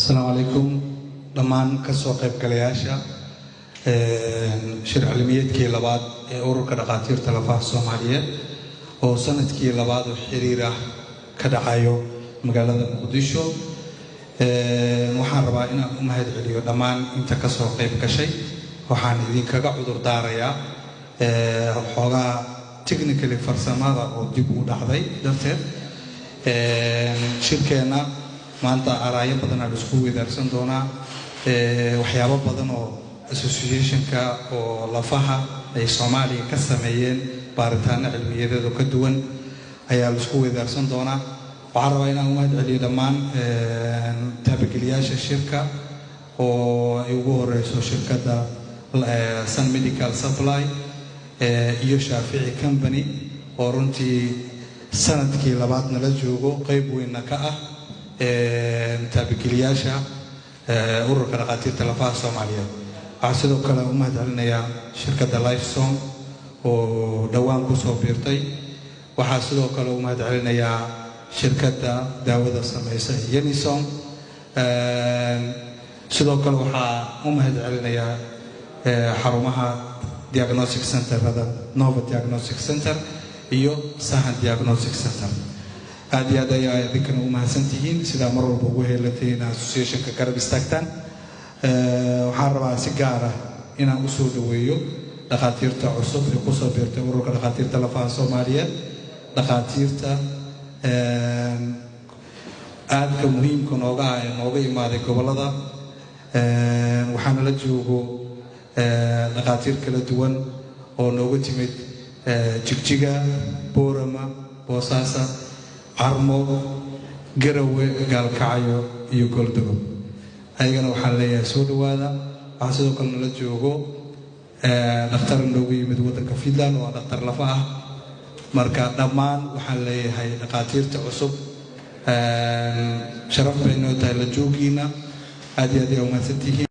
Asalaamu calaykum dhammaan kasoo qaybgalayaasha shir cilmiyeedkii labaad ee Ururka Dhakhaatiirta Lafaha Soomaaliyeed oo sanadkii labaad oo xiriir ah ka dhacayo magaalada Muqdisho. Waxaan rabaa inaan u mahad celiyo dhammaan inta kasoo qayb gashay. Waxaan idinkaga cudur daarayaa xoogaa technically farsamada oo dib u dhacday darteed. Shirkeenna maanta araayo badan aan isku weydaarsan doonaa, waxyaabo badan oo associationka oo lafaha ay Soomaaliya ka sameeyeen, baaritaano cilmiyadeed oo ka duwan ayaa laisku weydaarsan doonaa. Waxaan rabaa inaan u mahad celiyo dhammaan taabageliyaasha shirka oo ay ugu horeyso shirkadda Sun Medical Supply iyo Shaafici Company oo runtii sanadkii labaad nala joogo, qeyb weynna ka ah taabageliyaasha Ururka Dhakhaatiirta Lafaha Soomaaliyeed. Waxaa sidoo kale u mahad celinayaa shirkadda Lifeson oo dhowaan kusoo biirtay. Waxaa sidoo kale u mahad celinayaa shirkadda daawada sameysa, Yenison. Sidoo kale waxaa u mahad celinayaa xarumaha diagnostic centerada, Nova Diagnostic Center iyo Sahan Diagnostic Center. Aad iyo aad ayaa idinkana u mahadsan tihiin sidaa mar walba ugu heelatay in associationka garab istaagtaan. Waxaan rabaa si gaar ah inaan usoo dhaweeyo dhakhaatiirta cusub ee kusoo biirtay Ururka Dhakhaatiirta Lafaha Soomaaliyeed, dhakhaatiirta aadka muhiimka nooga ah ee nooga imaaday gobollada. Waxaana la joogo dhakhaatiir kala duwan oo nooga timid Jigjiga, Boorama, Boosaasa, Carmo, Garawe, Gaalkacyo iyo Goldogob. Ayagana waxaan leeyahay soo dhawaada. Waxaa sidoo kale nala joogo dhakhtar noogu yimid waddanka Finland oo dhakhtar lafa ah. Marka dhammaan waxaan leeyahay dhakhaatiirta cusub, sharaf bay noo tahay la joogiina. Aad iyo aad ayaa umahadsantihiin.